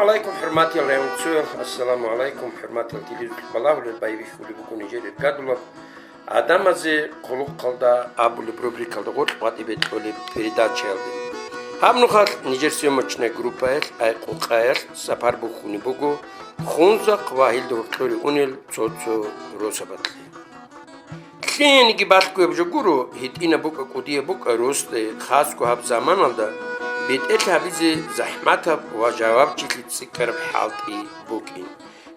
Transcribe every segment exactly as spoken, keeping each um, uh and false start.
Алайкум, хӀурматиял районцоял, ассаламу алайкум, хӀурматиял телевизор балагьулел, байбихьулеб буго нижер иргадулаб «Адамазе хъулухъалда» абулеб рубрикалда гъоркь ватӀибе кьолеб передачаялде. Гьаб нухалъ нижер съемочная группаялъ Айкъукъаялъ сапар бухьунеб буго Хунзахъ ва гьелда гьоркьоре унел цо-цо росабалъе. Лъиениги балъгояб жо гуро, гьитӀинаб букӀа, кӀудияб букӀа росде, хасго гьаб заманалда бетӀерлъи гьабизе захӀматаб ва жавабчилъи цӀикӀкӀараб хӀалтӀи букӀин.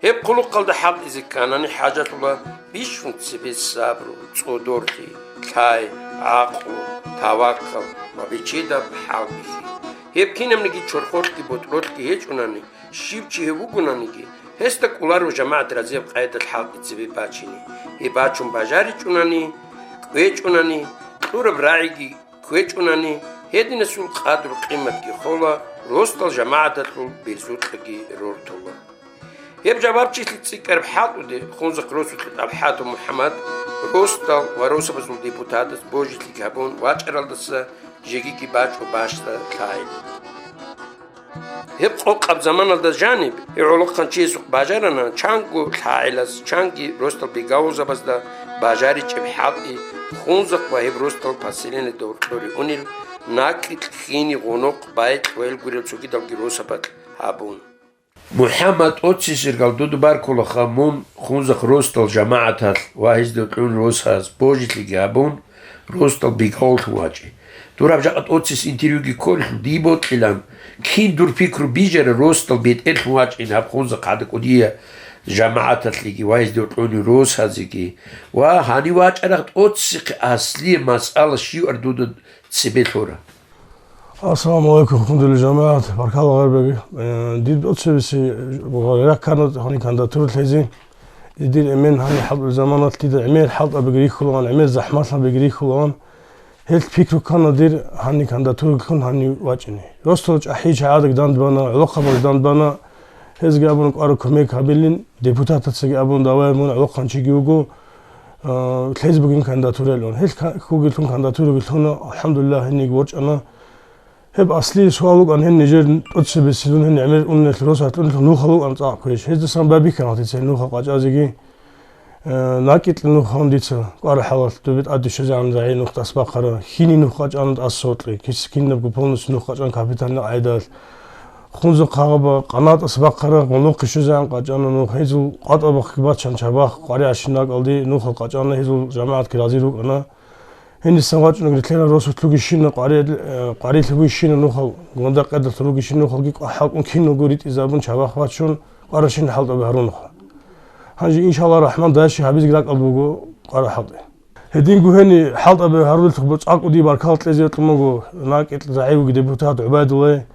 Гьеб хъулухъалда хӀалтӀизе кканани хӀажалъула бищун цебе сабру, цӀодорлъи, лъай, гӀакълу, таваккал ва бечедаб хӀалбихьи. Гьеб кинабниги чорхолъги ботӀролъги гьечӀунани, щив чи гьев вугонаниги, гьесда кӀоларо жамагӀат разияб къайдалъ хӀалтӀи цебе бачине. Гьеб бачун бажаричӀунани, кӀвечӀунани, кьураб рагӀиги кквечӀунани, гьединасул къадру-къиматги хола, росдал жамагӀаталъул берзукьаги рортула. Гьеб жавабчилъи цӀикӀкӀараб хӀалтӀуде Хунзахъ росулъ ТӀалхӀатов МухӀаммад росдал ва росабазул депутатас божилъиги гьабун вачӀаралдаса жегиги бачӀо бащда лъагӀел. Гьеб къокъаб заманалда жаниб гьев гӀолохъанчиясухъ бажарана чанго лъагӀелас, чанги росдал бегавулзабазда бажаричӀеб хӀалтӀи, Хунзахъ ва гьеб росдал поселениеда гьоркьоре унел, накӀкӀ, хьини, гъунохъ, байкь ва гьел гурел цогидалги росабалъ гьабун. МухӀаммад, тӀоцесергал дуда баркулаха мун Хунзахъ росдал жамагӀаталъ ва гьезда кьун росас божилъиги гьабун, росдал бегавуллъун вачӀи. Дур гьаб жакъа тӀоцес интервьюги кколелъул дие бокьилан, кин дур пикру бижараб росдал бетӀерлъун вачӀин гьаб Хунзахъ гӀада кӀудияб жамагӀаталъеги ва гьезда кьунеб росазеги. Ва гьанив вачӀарахъ тӀоцесехъе аслияб масъала щивар дуда цебе лъура. Ассаламу алейкум, хӀамдулиллагь, жамагӀат, баркалла гъарбаги. Э, дир доцебиси раккана гьаниб кандидатура лъезе. Дир эмен гьаниб хӀалтӀул заманалъ дида гӀемер хӀалтӀабиги рихьулагъан, гӀемер захӀмалъабиги рихьулагъан. Гьел пикру ккана дир гьаниб кандидатура лъун гьанив вачӀине. Росдал чӀахӀи чагӀадаг дандбана, гӀолохъабаз дандбана. Гьезги абун кӀвараб кумек гьабилин, депутатацаги абун давай мун гӀолохъанчиги вуго. А, лъезе бугин кандидатуралъун. Гьел ка-, хьугелъун кандидатураги лъуна, алхӀамдулиллагь, гьениги ворчӀана. Гьеб аслияб суал вукӀан, гьел нижер тӀоцебесилан гьел гӀемер унелъ росатӀунелъ нухал вукӀан цӀакъ квеш. Гьездасан байбихьана дица нухал къачӀазеги. Э, накӀкӀ нухал дица кӀвара хӀалалъ дубе тӀаде щвезегӀан загьир нух тӀасбахъара, хьини нух къачӀана тӀасалъе, кис-, кинабго полностью нух къачӀана капитальный къайдалъ. Хунзахъ гьаб къанатӀас бахъараб гъунохъе щвезегӀан къачӀана нух, гьезул къватӀабахъги бачана чабахъ, къваригӀарщин ракӀалде нухал къачӀана, гьезул жамагӀатги рази рукӀана. Гьенисан вачӀунаг рилълъарал росулъ ругищина, къварил-, э, къварилъ бугищина нухал, гундакъедалъ ругищин нухалги кӀвахӀалкӀун киналго ритӀизабун чабахъ бачун, къваращин хӀалтӀаби гьарунха. Гьанже, иншаллагь рахӀман, дайщи гьабизеги ракӀалда буго къвара хӀалтӀи. Гьединго гьени хӀалтӀаби гьарулелъухъ цӀакъ кӀудияб баркалла кьезе гьечӀун буго, накӀкӀ загьирлъи депутат ГӀубайдуллай,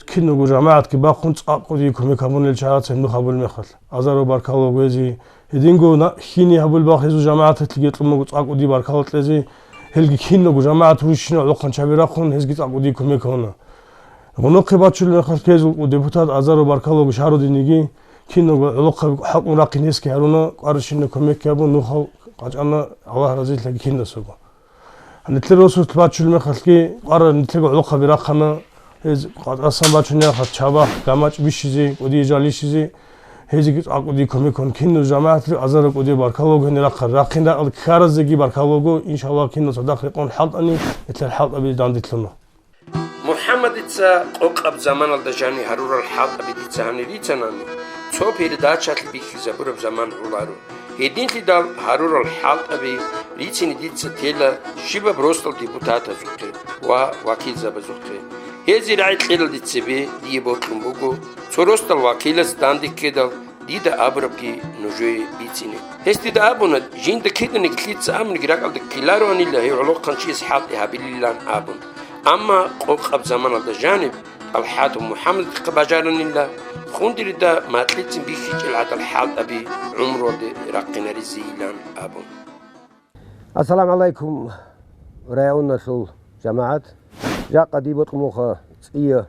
киналго жамагӀатги бахъун цӀакъ кӀудияб кумек гьабунел чагӀаца гьеб нух гьабулеб мехалъ. Азарго баркалла буго гьезие. Гьединго на-, хьини гьабулеб бахъ гьезул жамагӀаталъеги гьечӀун буго цӀакъ кӀудияб баркалла кьезе, гьелги киналго жамагӀат рущинал гӀолохъанчаби рахъун гьезги цӀакъ кӀудияб кумек гьабуна. Гъунохъе бачулеб мехалъ гьезул депутат Азаров баркалла буго Шарудиниги, киналго гӀолохъаби хӀалтӀун рахъин гьесги гьаруна, къваращинаб кумекги гьабун, нухал къачӀана, Аллагь разилъаги кинасго. Гьанже нилъер росулъ бачулеб мехалъги, къвара нилъего гӀолохъаби рахъана, гьез къватӀасан бачунеб мехалъ чабахъ, гамачӀ бищизе, кӀудияб жал йищизе, гьезиги цӀакъ кӀудияб кумек гьабун, киназул жамагӀаталъе Азаров кӀудияб баркалла буго гьенир рахъарал. Рахъин ракӀалде ккаразеги баркалла буго, иншаллагь, кинал цадахъ рекъон хӀалтӀани, нилъер хӀалтӀаби данделъуна. МухӀаммадица къокъаб заманалда жаниб гьарурал хӀалтӀаби дица гьанир рицанани, цо передачалъе бихьизабураб заман гӀоларо. Гьединлъидал гьарурал хӀалтӀаби рицине дица тела щибаб росдал депутатазухъе ва вакилзабазухъе. Гьезие рагӀи кьелалде цебе дие бокьун буго, цо росдал вакилас данде ккедал, дида абурабги нужее бицине. Гьес дида абуна, жинда киданиги лъица абуниги ракӀалде ккелароанила гьев гӀолохъанчияс хӀалтӀи гьабилилан абун. Амма къокъаб заманалда жаниб ТӀалхӀатов МухӀаммадихъа бажаранила, Хундирида макьилъцин бихьичӀел гӀадал хӀалтӀаби гӀумруялде рахъинаризейилан абун. Ассаламу гӀалайкум, районалъул жамагӀат. Жакъа дие бокьун буго цӀия,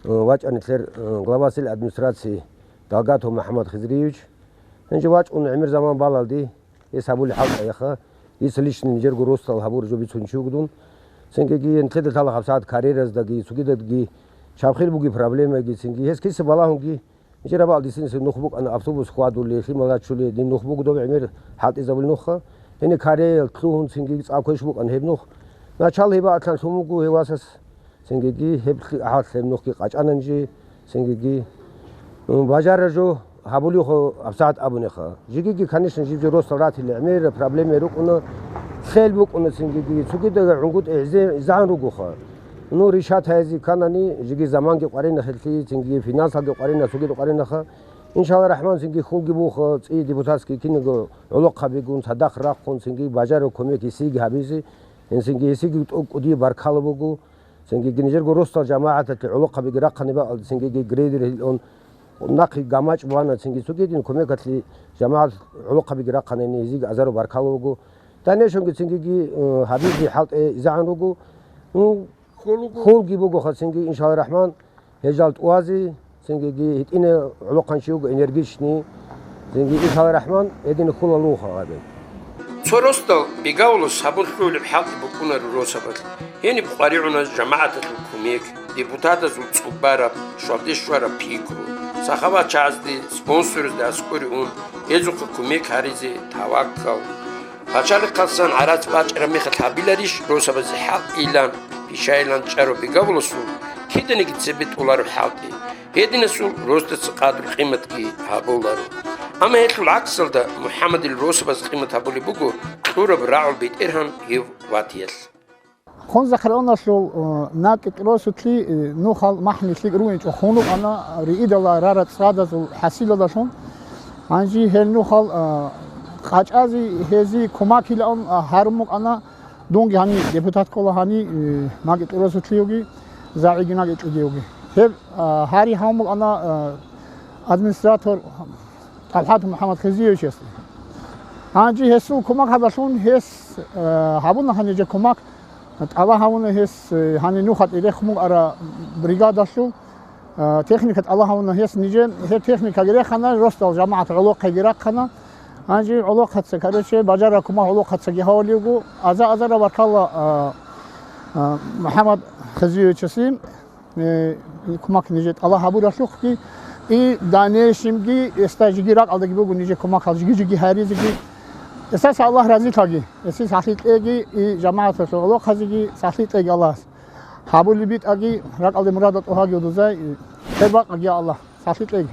э, вачӀана нилъер, э, глава сельской администрации Далгатов МухӀаммад Хизриевич. Гьанже вачӀун гӀемер заман балалде, гьес гьабулеб хӀалтӀаяха, дица лично нижерго росдал гьабураб жо бицунев чи вуго дун. Цинги нилъеда лъала гьабсагӀат карьераздаги, цогидаздаги чабхил бугеб проблемаги, цинги гьес киса балагьунги Жирабаалдисинси нух букӀана автобус хьвадулел, лъимал рачулел, дин нух буго доб гӀемер хӀалтӀизабулел нухха. Гьениб карел, лъугьун цинги цӀакъ квеш букӀана гьеб нух. Начал гьебаалъан лъун буго гьев васас, цингиги гьеб лъи-, гьалъ гьеб нухги къачӀананжи, цингиги, м, бажараб жо гьабулевха абсагӀат абунеха. Жигиги, конечно, жиб жо росал ратили гӀемер проблема рукӀуна, лъел букӀуна цингиги, цогидага гӀунгутӀи гӀизе-, изегӀан ругоха. Ну, решать гьазе кканани, жиги заманги къварина херлъи, цинги финансалги къварина, цогидал къваринаха. Иншалла рахман, цинги хьулги буха, цӀи депутатский киниго гӀолохъабигун, цадахъ рахъун, цинги бажараб кумек гьесиеги гьабизе, гьесинги гьесиги тӀокӀ кӀудияб баркала буго, цинги гинжерго росдал жамагӀаталъе гӀолохъабиги рахъани бакӀалда, цинги грейдер гьилъун, нахъе гамачӀ бана, цинги цогидин кумекалъе жамагӀат гӀолохъабиги рахъани, гьезиги азару баркала буго. Данешунги цинги, э, гьабизе хӀалтӀе изегӀан руго. Ну, хьулги бугоха цинги, иншалла рахман, гьел жал тӀуазе, цинги гьитӀине гӀолохъанчи вуго, энергичный, цинги, иншалла рахман, гьедин хьулалуха гьабе. Цо росдал бегавулас гьабун лъугьулеб хӀалтӀи букӀунаро росабалъ. Гьениб къваригӀуна жамагӀаталъул кумек, депутатазул цӀубараб, щвалде щвараб пикру, сахаватчагӀазде, спонсорзде аскӀоре ун, гьезухъе кумек гьаризе таваккал. Пачалихъасан гӀарац бачӀараб мехалъ гьабиларищ росабазе хӀалтӀийилан, пишайилан чӀарав бегавуласул киданиги цебе тӀоларо хӀалтӀи. Гьединасул росдаца къадру-къиматги гьабуларо. Амма гьелъул гӀаксалда МухӀаммадил росабаз къимат гьабулеб буго кьураб рагӀул бетӀергьан гьев ватиялъ. Хунзахъ районалъул, э, НакӀитӀ росулъ, э, нухал махӀни лъикӀ ругинчӀо хун рукӀана риидала рараб цӀадазул хӀасилалдалъун. Гьанже гьел нухал, э, къачӀазе гьезие кумакилаун, э, гьарун букӀана, дунги гьани депутат ккола гьани, э, НакӀитӀ росулъеги, загӀиги НакӀитӀ чӀудиевги. Гьеб, э, гьари гьавун букӀана, э, администратор ТӀалхӀат МухӀаммад Хизиевичасде. Гьанже гьесул кумак гьабалъун гьес, э, гьабуна гьаниб жо кумак, тӀалаб гьабуна гьес, э, гьаниб нухалъ рехун букӀараб бригадалъул, э, техника тӀалаб гьабуна гьес нижер, гьеб техникаги рехана, росдал жамагӀат гӀолохъеги рахъана. Гьанже гӀолохъаца, короче, бажараб кумак гӀолохъацаги гьавулев вуго, аза-азараб баркала, э, э, МухӀаммад Хизиевичасе. Э, кумак нижер тӀалаб гьабуралъухъги, и данешимги, эсда жиги ракӀалдаги буго нижер кумакал жиги-жиги гьаризеги. Эсаса Аллагь разилъаги, эсил сахлъи кьеги, и жамагӀаталъул гӀолохъазеги сахлъи кьеги Аллагьас. Гьабулеб битӀаги, ракӀалде мурадал тӀогьаги удузай, хӀербакъаги, я Аллагь, сахлъи кьеги.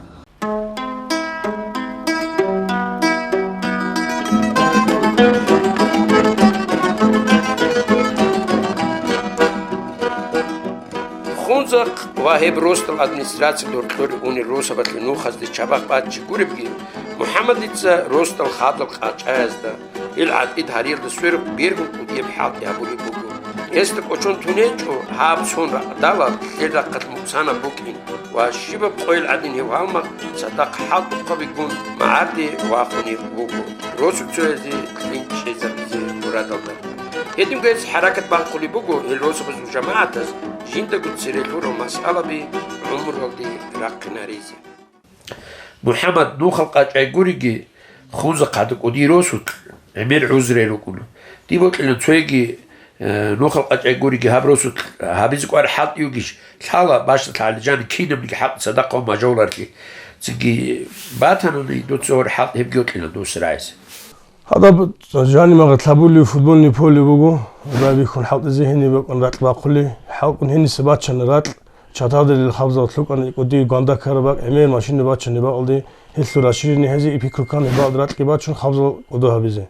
Хунзахъ ва гьеб росдал администрациялда гьоркьоре унел росабалъе нухазде чабахъ баччи гуребги, МухӀаммадица росдал хадуб къачӀаязда, ил гӀатӀид гьариялда сверухъ бергун кӀудияб хӀалтӀи гьабулеб буго. Гьесда кӀочон тун гьечӀо гьаб цун ракъдалаб, лъел рахъалъ мукъсанаб букӀин ва щибаб къойил гӀадин гьев гьалмагъ цадахъ хӀалтӀухъабигун магӀарде вахунеб буго, росуцоязе кьин чӀезабизе мурадалда. Гьединго гьес хӀаракат бахъулеб буго гьел росабазул жамагӀатаз жиндаго цере лъурал масъалаби гӀумруялде рахъинаризе. МухӀаммад, нухал къачӀай гуриги, Хунзахъ гӀадакӀуди росулъ гӀемер гӀузрияй рукӀуна. Дие бокьилан цояги, э, нухал къачӀай гуриги гьаб росулъ гьабизе кӀвар хӀалтӀи йигищ, лъала бащдалъ гьалижан кинабниги хӀалтӀи цадахъ гьав мажавуларлъи. Цинги батанани дуца гьор хӀалтӀи гьебги йокьилан дус рагӀизе. Гьадаб жаниб магъ лъабулеб футбольный поле буго, гьадаб бихьун хӀалтӀизе гьениб бакӀун ракь бахъули, хӀалтӀун гьениса бачана ракь, чатадерил хабзал лъукӀана кӀуди гванда ккараб бакӀ, гӀемер машина бачани бакӀалде, гьелъул расширение гьезе и пикру ккана гьеб бакӀалде ракьги бачун хабзал кӀодо гьабизе.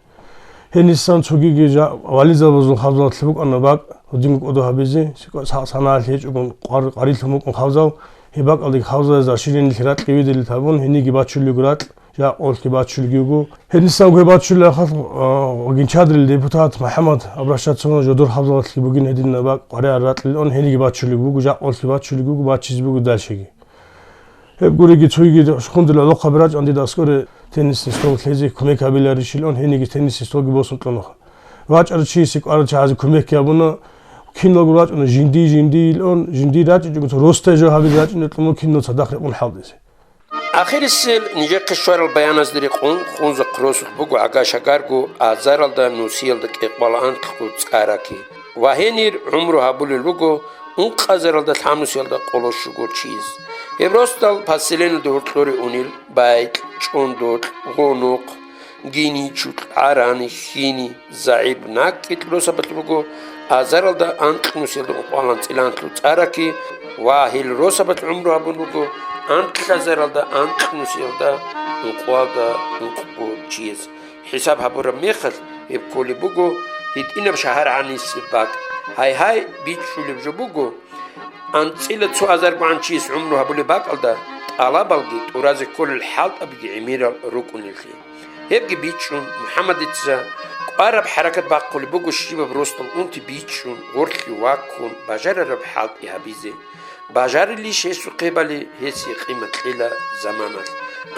Гьенисан цогиги жа-, вализабазул хабзал лъукӀана бакӀ, гьудинго кӀодо гьабизе, са-, санагӀалъи гьечӀогун къвар-, къварилъун букӀун хабзал, гьеб бакӀалдеги хабзалаз расширениелъе ракь виделин табун, гьениги бачулев ракь, жакъа гъолъги бачулгиго. Гьенисан гьеб бачулел рахъалъ, а, гинчадрил депутат МухӀаммад обращаться гьуна жодор хабзалалъги бугин гьединаб бакӀ къваригӀел ракьилан, гьениги бачулеб буго, жакъа гъолъги бачулеб буго, бачизе буго дальшеги. Гьеб гуриги цойги Хундила гӀолохъаби рачӀан дида аскӀоре теннисный стол лъезе кумек гьабиларищилан, гьениги теннисный столги босун кьунаха. ВачӀарав чиясе кӀварав чагӀазе кумекги гьабуна, киналго рачӀуна жинди-жиндиилан, жинди рачӀичӀого росдай жо гьабизе рачӀине кьуна кинал цадахъ рекъон хӀалтӀизе. Ахирисел нижехъе щварал баяназде рекъон, Хунзахъ росулъ буго гӀага-шагарго азаралда нусиялда кӀикъоялда анкьго цӀар раки ва гьенир гӀумру гьабулел руго ункъазаралда лъабнусиялда къоло щуго чияс. Гьеб росдал поселениялда гьоркьоре унел: БайкьчӀондокь, Гъонохъ, Гиничукь, ГӀарани, Хьини, ЗагӀип, НакӀкӀикь росабалъ руго. Азаралда анкьнусиялда ункъоялда анцӀила анлъго цӀар раки ва гьел росабалъ гӀумру гьабун руго анкьазаралда анкьнусиялда ункъоялда ункъго чияс. ХӀисаб гьабураб мехалъ, гьеб кколеб буго гьитӀинаб шагьар гӀанисеб бакӀ. Гьай-гьай, бичӀчӀулеб жо буго, анцӀила цо азаргогӀан чияс гӀумру гьабулеб бакӀалда тӀалабалги тӀуразе кколел хӀалтӀабиги гӀемерал рукӀунеллъи. Гьебги бичӀчӀун, МухӀаммадица кӀвараб хӀаракат бахъулеб буго щибаб росдал унти бичӀчӀун, гъорлъи ваккун, бажарараб хӀалтӀи гьабизе. Бажарилищ гьесухъе бали, гьесие къимат кьела заманалъ.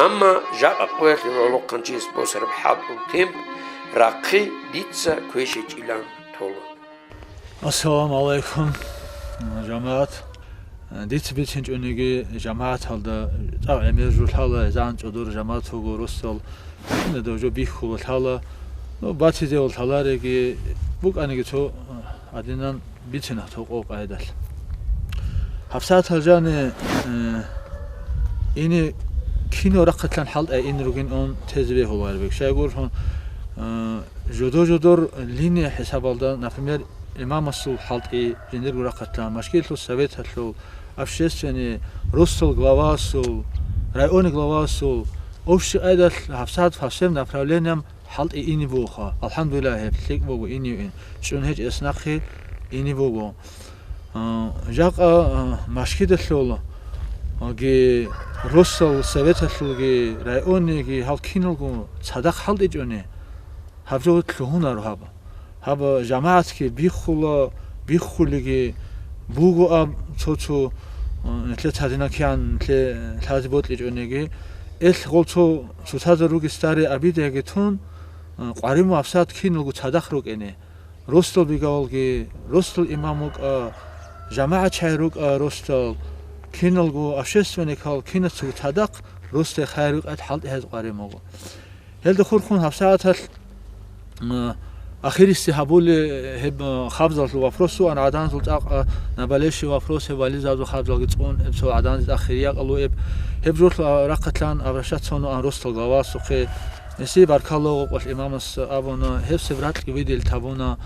Амма жакъа къоялъ гӀолохъанчияс босараб хӀалтӀул темп, рахъи дица квешичӀилан тола. Ассаламу гӀалайкум, жамагӀат. Дица бицинчӀониги, жамагӀаталда цӀакъ гӀемер жо лъала, гӀезегӀан чӀодор жамагӀат вуго росдал, киналго жо бихьула лъала. Ну, батизеял лъалареги, букӀаниги цо гьадинан бицина гьатӀа къо-, къайдалъ. ГьабсагӀаталъ жани, э, ине кинав рахъалъан хӀалтӀай ин ругин ун тезе бегьула гьарбек. Щайгурелъул, э, жодор-жодор линия хӀисабалда, например, имамасул хӀалтӀи жиндирго рахъалъан, машгилъул советалъул, общественный, росдал главасул, районный главасул, общий къайдалъ гьабсагӀат по всем направлениям хӀалтӀи ине бугоха. АлхӀамдулиллагь, гьеб лъикӀ буго, ине ин. ЧӀун гьечӀес нахъе ине буго. А, жакъа, а, машгидалъул, а, ги, росдал советалъулги, районныйги, гьал киналго цадахъ хӀалтӀичӀони, гьаб жо лъугьунаро гьаб. Гьаб жамагӀатги биххула, биххулеги буго аб цо-цо, а, нилъеца гьадинан кигӀан нилъе лъазе бокьичӀониги, элъ гъол цо цоцазар руги старые обидаги тун, а, къваригӀун гьабсагӀат киналго цадахъ рукӀине. Росдал бигавалги, росдал имам вукӀа, жамагӀат чагӀи рукӀа росдал, киналго общественникал кинацаго цадахъ росдае хайир рукӀайин хӀалтӀи гьез къваригӀун буго. Гьелда хурхун гьабсагӀаталъ, м, ахирисеб гьабулеб гьеб, м, хабзалъул вопрос вугӀан, гӀаданзул цӀакъ, а, наболевший вопрос, гьеб вализабазул хабзалги цӀун, гьеб цо гӀаданзе тӀад хириякъал вугеб. Гьеб жолъа рахъалъан обращаться гьавун вугӀан росдал главасухъе. Гьесие баркалла гьукъалъ имамас абуна, гьебсеб ракьги видел табуна,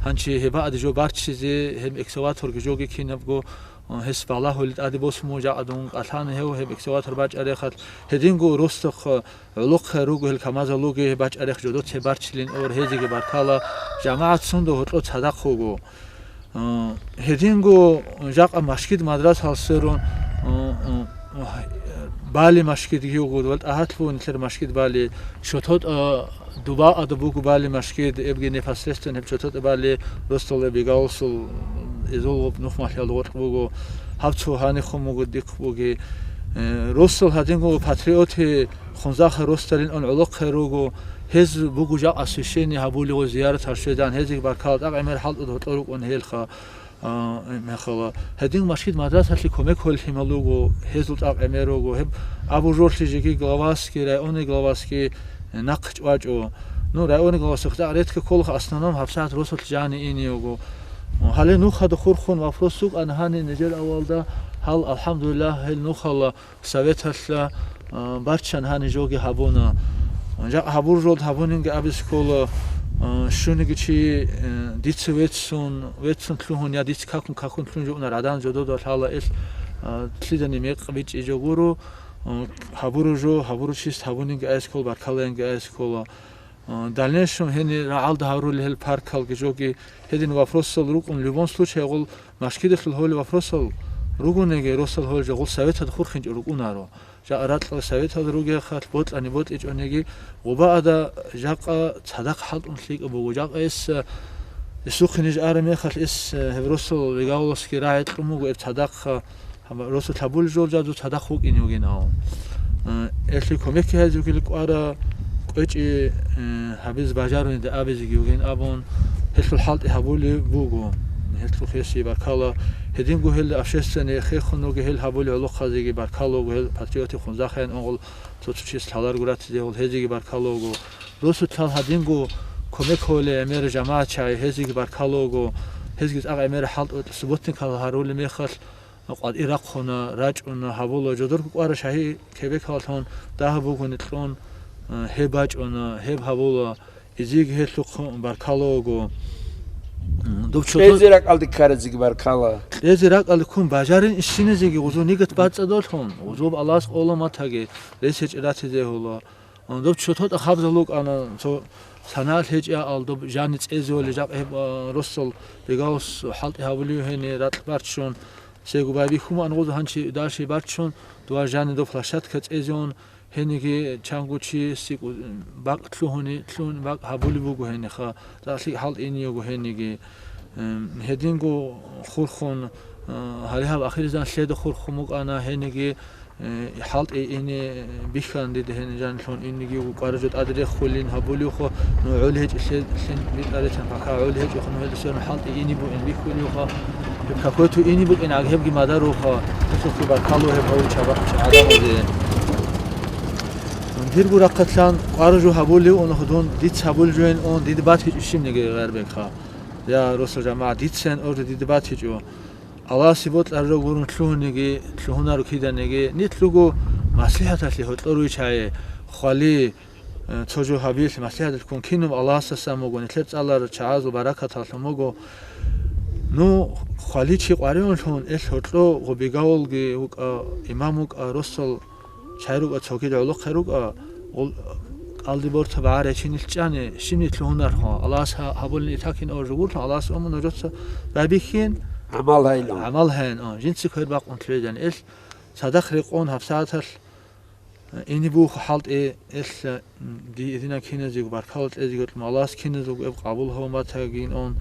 гьанчи гьеб бакӀалде жо барччизе, гьеб экскаваторги жоги кинабго, гьес балагьулел тӀаде босун буго жакъа дун кӀалъана гьев гьеб экскаватор бачӀараб рахъалъ. Гьединго росдахъ гӀолохъе руго гьел КамАЗалуги гьеб бачӀараб рахъ жодоца барччилин ор, гьезиеги баркала, жамагӀат сунда гьоркьоб цадахъ вуго. А, гьединго жакъа машгид-мадрасаялъ сверун, а, а, а, Бали машгидги вуго, вал тӀагьалъ буго нилъер машгид Бали, ЧототӀа, Дубаада буго Бали машгид, эбги непосредственно гьеб ЧототӀа Бали, росдал бигавулсул, изул нухмалъиялда гъоркь буго, гьаб цо гьанихун буго, дихъ буги. Э, росдал гьадинго патриоти Хунзахъа росдалин ун гӀолохъе руго, гьез буго жакъа освящение гьабулев, зияраталъ щвезегӀан, гьезиеги баркала, тӀакъ гӀемер хӀалтӀуда гьоркьор рукӀун гьелха, а, мехала. Гьедин машгид-мадрасалъе кумек гьолел лъимал руго, гьезул тӀакъ гӀемер руго. Гьеб абу жолъи жеги главасги, районный главасги нахъ чӀвачӀо. Ну, районный главасухъ тӀакъ редко кколаха, основном гьабсагӀат росулъ жани ине вуго. Гьале нухада хурхун вопрос вукӀана гьанин нижер авалда, гьал, алхӀамдулиллагь, гьел нухала советалъа, а, барччан гьаниб жоги гьабуна. Жакъа гьабур жолда гьабунинги абизе ккола, а, щуниги чи, э, дица веццун, веццун лъугьун я дица какун, какун лъугьун жо уна, гӀадан жодода лъала элъ, а, лъидани мекъ бичӀчӀи жо гуро, а, гьабуру жо, гьабуру чист гьабунинги айс ккола, баркалаинги айс ккола. А, дальнейшем гьенир рагӀалда гьарулел гьел паркалги жоги, гьедин вопросал рукӀун, любом случае, гъол машгидалъул гьоле вопросал ругониги, росал гьоле жо гъол советалда хурхинчӀо рукӀунаро. Жакъа ракьал советал ругехъалъ, бокьани бокьичӀониги, гъубаада жакъа цадахъ хӀалтӀун лъикӀаб буго. Жакъа эс, эсухъе ниж араб мехалъ эс, гьеб росал вегавласги рагӀи кьун буго, эб цадахъ Гьаб-, росулъ гьабулеб жо жадур цадахъ вукӀине вугин абун. Э, элъи кумекги гьайзе вугил кӀвара, кӀвечӀи, э, гьабизе бажарунида абизеги вугин абун, гьелъул хӀалтӀи гьабулеб буго. Гьелъул хеси баркала. Гьединго гьел общественный хехун вуго, гьел гьабулел гӀолохъазеги баркала вуго, гьел патриоти Хунзахъаян унгъул цо-цо чияс лъаларго ратизе гьел гьезеги баркала вуго. Росулъ гьал гьадинго кумек гьолел гӀемер жамагӀат чагӀи гьезеги баркала вуго. Гьезги цӀакъ гӀемер хӀалтӀу субботникал гьарулеб мехалъ, къватӀир рахъуна, рачӀуна, гьабула, жодорго кӀвара шагьи кебекаллъун дагьаб бугони кьун, э, гьеб бачӀуна, гьеб гьабула, изиги гьелъухъ баркала вуго. М, доб чото- Кьезе ракӀалде ккаразеги баркала. Кьезе ракӀалде ккун бажарин ишиназеги гъузу нигат бацӀцӀадолъун, гъузул Аллагьас къола матаги, рес гьечӀ ратизе гьула. Доб чототӀа хабзал рукӀана, цо санагӀал гьечӀеал доб жани цӀезеоли жакъ гьеб, а, росал бегавулес хӀалтӀи гьабулев гьени ракь барччун, цего байбихьун ан гъоза гьанчи дальше барччун, дова жани доб площадка цӀезеун, гьениги чанго чи сикӀу бакӀ лъугьуни, лъугьуни бакӀ гьабулеб буго гьениха, цӀакълъи хӀалтӀи ине його гьениги. Эм, гьединго хурхун, а, гьале гьаб ахиризан лъеда хурхун букӀана гьениги, Э, хӀалтӀи ине бихьан дида гьениб жанлъун инниги вукӀаражо тӀаде рехулин гьабулевха, ну, гӀол гьечӀелъе-, лъин битӀарилъан, пока гӀол гьечӀоха, ну, гьелдаса хӀалтӀи ине буин бихьулевха. Гьеб какой-то ине букӀин, аг гьебги мадаруха, гьелъухъе баркалу гьеб гьавича бахча гӀадамазе. Дирго рахъалъан къваражо гьабулев ун гьудун, диц гьабулжуин ун, дида батичӀо щибниги гъербекха. Я, росул жамагӀат, дицин орда дида батичӀо. Аллагьасе бокьарурав гурун лъугьуниги, лъугьунаро киданиги, нилъ руго маслихӀаталъе гьоркьор виччае, хвали, э, цо жо гьабилъ маслихӀаталъ ккун кинаб Аллагьасдасан буго, нилъер цӀаларал чагӀазул баракаталлъун буго. Ну, хвали чи къваригӀунлъун, ил гьоркьо гъубигавулги вукӀа, имам вукӀа, росал Чай рукӀа, цогид гӀолохъе рукӀа, гъул-, кӀалдиб борцаб гӀарай чинил чӀани, щиб нилъ лъугьунархӀо, Аллагьас гьа-, гьабулин итакин ор жугурлъун, Аллагьас умун нужеца байбихьин, гӀамал гьайилан. ГӀамал гьайин, о, жинца квер бакъун лъугӀизани. Ил цадахъ рекъон гьабсагӀаталъ, э, ине бугьу хӀалтӀи, ил, м, ди ирина киназего баркала кьезего кьун, Аллагьас киназего эб къабул гьавун батагин он,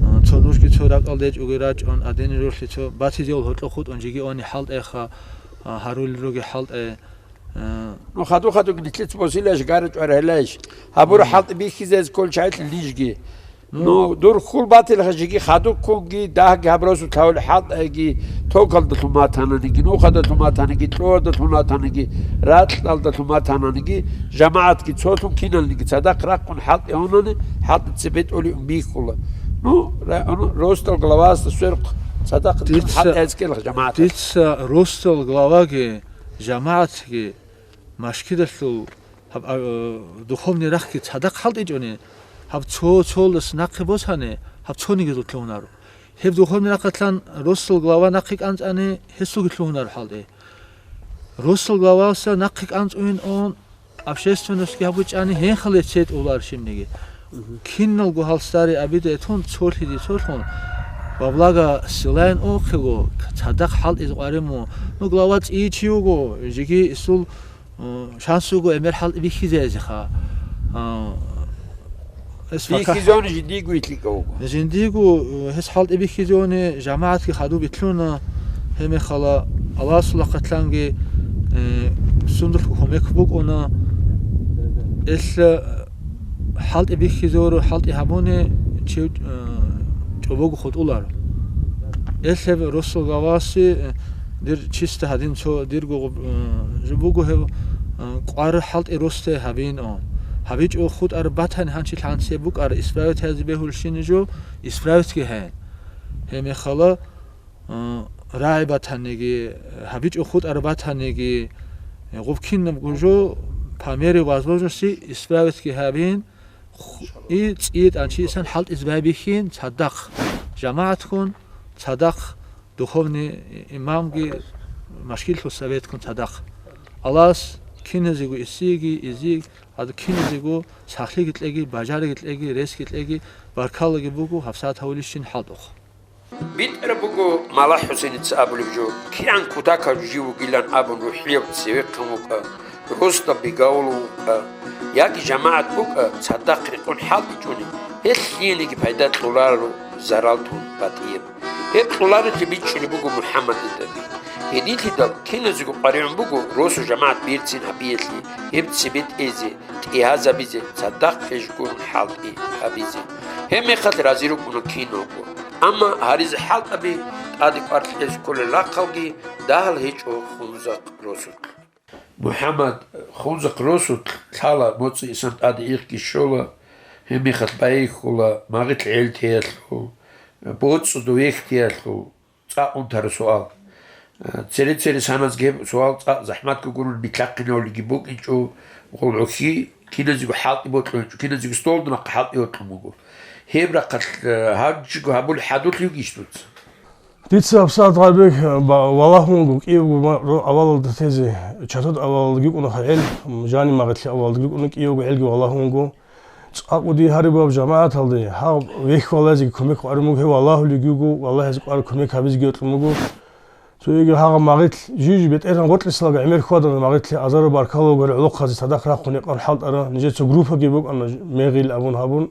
э, цо нужги цо ракӀалде гьечӀоги рачӀун, адени ролъи цо батизевал гьоркьо хутӀун жиги они хӀалтӀайха, а, гьарулел руги хӀалтӀай, а. Ну, хадур-хадур нилъеца босилайищ, гара чӀвар гьелайищ? Гьабура хӀалтӀи бихьизайз кколчагӀилъи лижги. Ну, дур хьул батилха жиги хадур ккунги, дагьги гьаб росу тавли хӀалтӀайги, токалдалъун матананиги, нухадалъун матаниги, кьоадалъун матаниги, ракьалдалъун матананиги, жамагӀатги цолъун киналниги цадахъ рахъун хӀалтӀи гьунани, хӀалтӀи цебетӀули ун бихьула. Ну, ра-, ну, ростал главасда сверхъ цадахъ Дица, хӀалтӀи гьезкӀелха жамагӀат. Дица ростал главаги, жамагӀатги, машкидалъул гьаб, а, духовный рахъги цадахъ хӀалтӀичӀони, гьаб цо-, цолас нахъе босани, гьаб цониги лъугьунаро. Гьеб духовный рахъалъан росул глава нахъе кӀанцӀани, гьесулги лъугьунаро хӀалтӀи. Росул главаса нахъе кӀанцӀуин он, общественностьги гьаб гьечӀани, гьенхале цетӀ улар щибниги. Киналго гьал старе абида этун, цолъиде цолъун, ва благо силаен охъего, цадахъ хӀалтӀизе къварему. Ну, глава цӀийи чи вуго, жеги исул, э, шанс вуго, эмер хӀалтӀи бихьизайзеха. А, эс фака- Бихьизони жиндиго итлъикӀав вуго. Жиндиго, э, гьес хӀалтӀи бихьизони жамагӀатги хадуб итлъуна, гьебмехала Аллагьасул рахъалъанги, э, сундулъго кумек букӀуна. Ил, э, хӀалтӀи бихьизору, хӀалтӀи гьабуни чи, э, чӀобого хутӀулар. Ил гьеб росул главаси, э, Дир чисто гьадин цо дирго гъуб-, э, жо буго гьев, э, кӀвар хӀалтӀи росте гьабин, о. ГьабичӀо хутӀараб батани гьанчи лъанцӀе букӀар, исправить гьазе бегьулщине жо, исправитьги гьай. Гьебмехала, э, рагӀи батаниги, гьабичӀо хутӀараб батаниги, э, гъуб кинабго жо, по мере возможности, исправитьги гьабин, Ху-, и цӀие тӀанчи исан хӀалтӀизе байбихьин цадахъ жамагӀатгун, цадахъ духовный имамги, машгилъул советгун цадахъ. Аллагьас киназего исиги, изи, гьадин киназего сахлъиги кьеги, бажариги кьеги, ресги кьеги, баркалаги буго гьабсагӀат гьавулищин хӀалтӀухъ. БитӀараб буго Малах ХӀусеница абулеб жо, кигӀан кутакав жив вугилан абун рухӀияб цевехъан вукӀа, росдал бегавулав вукӀа, яги жамагӀат букӀа, цадахъ рекъон хӀалтӀичӀони, гьелъ лъиениги пайда кьоларо, зарал тун батӀияб. Гьеб кьоларелъи бичӀчӀулеб буго МухӀаммадидаби. Гьединлъидал киназего къваригӀун буго росу жамагӀат берцин гьабиялъе, гьеб цебетӀезе, тӀигьазабизе, цадахъ гьеж гурун хӀалтӀи гьабизе. Гьебмехалъ рази рукӀуна киналго. Амма гьаризе хӀалтӀаби тӀаде кӀвар кьезе кколел рахъалги дагьал гьечӀо Хунзахъ росулъ. МухӀаммад, Хунзахъ росулъ лъала моцӀи исан тӀаде ихги щола, гьебмехалъ байихьула магъилъ гӀелтиялъул, боцӀцӀу довехьтиялъул. ЦӀакъ унтараб суал. Цере-цере саназги гьеб суал цӀакъ захӀматго гурун битлъахъинавлиги букӀинчӀо, гъолгӀухьи киназего хӀалтӀи бокьун гьечӀо, киназего столдунахъа хӀалтӀи бокьун буго. Гьеб рахъалъ, э, гьанжего гьабулеб хӀадурлъи вугищ дуца? Дица гьабсагӀат гъайбек, э, ба-, валагьун вуго, кӀиябго ма-, ро-, авалалда тезе, чатуд авалалда йикӀунаха гӀел, м, жани магъилъи авалалда йикӀуна, кӀиябго гӀелги валагьун вуго. ЦӀакъ уди гьарибаб жамагӀаталде, гьаб вехь валагьизеги кумек гьарун буго, гьев валагьулевги вуго, валагьизе кӀвар кумек гьабизеги йокьун буго. Цоги гьагъаб магъилъ жив-жив бетӀергьан гъоркьисалга гӀемер хьвадана, магъилъе азару баркаллаго гьел гӀолохъазе цадахъ рахъун рекъон хӀалтӀара, нижеца группаги букӀана, мегъил абун гьабун.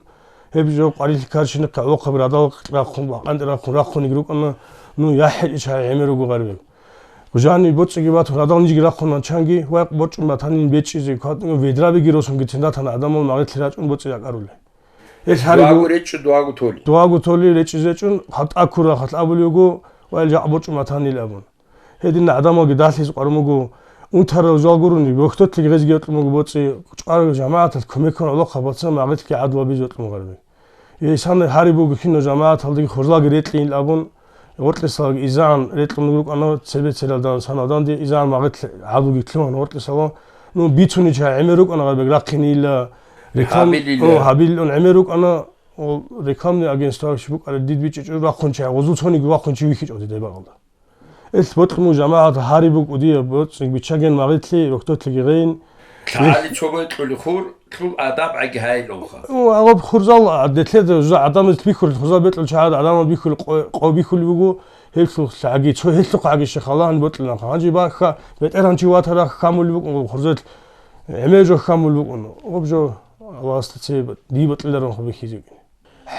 Гьеб жо къварилъи карчинахъе гӀолохъаби радал рахъун, бакъанде рахъун, рахъунеги рукӀана, ну, яхӀ гьечӀищ гьай гӀемер руго гъариб. Жани боцӀиги батун, радал нижги рахъун чанги, вай борчӀун батанин бечӀизе, кватӀун ведрабиги росунги цин ратана гӀадамал магъилъе рачӀун боцӀи ракӀарулел. Гьел гьари Дугьаго гу-, речӀчӀо, дугьаго толи. Дугьаго толи речӀчӀизе чӀун, гьаб тӀаккур рахъалъ абулев вуго, ва ил жакъа борчӀун батанил абун. Гьедин гӀадамалги далъизе къварун буго, унтарал жал гурони, бохьтотлъиги гъезги йокьун буго боцӀи, чӀварав жамагӀаталъ кумекан гӀолохъабаца магъилъги гӀадлу гьабизе йокьун гъарби. Гьесана гьари буго кино жамагӀаталдаги хурлаги рекьейин абун, гъоркьисалги изагӀан рекьун рукӀана цебе-цералда саналданде, изагӀан магъилъ гӀадлуги лъугьана гъоркьисала, ну, бицунича гӀемер рукӀана гъарбек рахъинила, реклам-, Гьабилила. О, гьабилилан гӀемер рукӀана, о, рекламный агентство щиб букӀараб дид бичӀчӀичӀо, рахъун чай, гъузул цониги вахъун чи вихьичӀо дидеб бакъалда. Ил бокьун жамагӀат гьари букӀу дие, боцӀи биччаген магъилъи, рохтотлъиги гъейин. ЛъагӀали цо бокьули хур, лъул адаб гӀаги гьайилунха. Ну, гьаб хурзал, а, детлъеда жо гӀадамаз бихьулел, хурзал бекьул чагӀад гӀадамал бихьулел къо-, къо бихьулеб буго, гьелъул гӀаги, цо гьелъухъ гӀаги щехалан бокьиланха. Гьанже баха, бетӀергьанчи ватарах хьамулеб букӀун, хурзал гӀемер жо хьамулеб букӀун. Гьаб жо Аллагьасда цебе дие бокьиларонха бихьизе букӀин.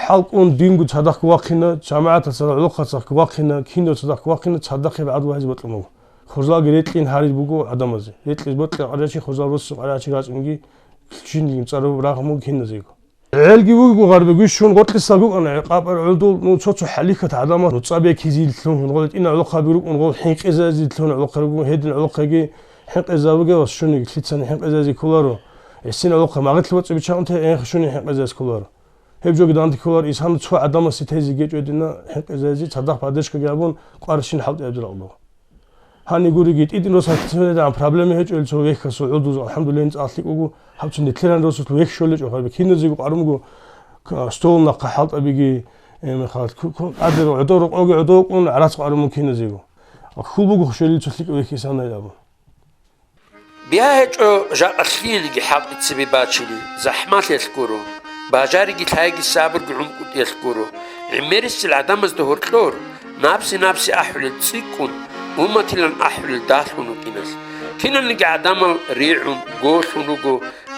ХӀалкӀун динго цадахъ вахъина, жамагӀатал цадахъ, гӀолохъаб цадахъ вахъина, кинав цадахъ вахъина, цадахъ гьеб гӀадлу гьаризе бокьун буго. Хурзалги рекьин гьариз буго гӀадамазе. Рекьиз бокьа къарачи, хурзал росу къарачи рачӀунги, шинлин цӀарав рагъ муг киназего. ГӀелги вуго гъарбе гущун, гъоркьисал букӀана гӀекъабар гӀолдул, ну, цо-цо хӀалихьат гӀадамал нуцӀа бекизилълъун, гъол тӀина гӀолохъаби рукӀун, гъол хӀинкъизазилълъун гӀолохъаби рукӀун, гьедин гӀолохъаги хӀинкъизабуге ва щуниги лъицани хӀинкъизазе кколаро. ГӀисин гӀолохъа магъилъ боцӀи биччаунте, гӀенха щуни хӀинкъизазе кколаро. Гьеб жоги данде кколар, исана цо гӀадамасе тезе гьечӀо дина хӀинкъизазе цадахъ поддержкаги гьабун, къваршин хӀалтӀи абдуралъ буго. Гьанигуриги, тӀитӀин росулъ цинги проблема гьечӀо, ил цо вехьасул гӀудуз, алхӀамдулиллагь, цӀакъ лъикӀ буго, гьаб цо нилъеран росулъ вехь щолечӀо, гьаб киназего къарун буго, к-, стол нахъа хӀалтӀабиги, э, мехалъ, ку-, ку-, гӀадаб гӀодов рокъоги гӀодов кьун, гӀарац къарун буго киназего. Хьул буго хушелил цо лъикӀ вехь исана абун. Бигьа гьечӀо жакъа лъиениги хӀалтӀи цебе бачили, захӀмалъиялъ гуро, бажариги лъайги сабурги гӀумкӀутӀиялъ гуро, гӀемерисел гӀадамазда гьоркьор, напси-напси ахӀулел цӀикӀкӀун, умматилан ахӀулел дагьлъун вукӀиналъ. Киналниги гӀадамал ригӀун, голъун руго,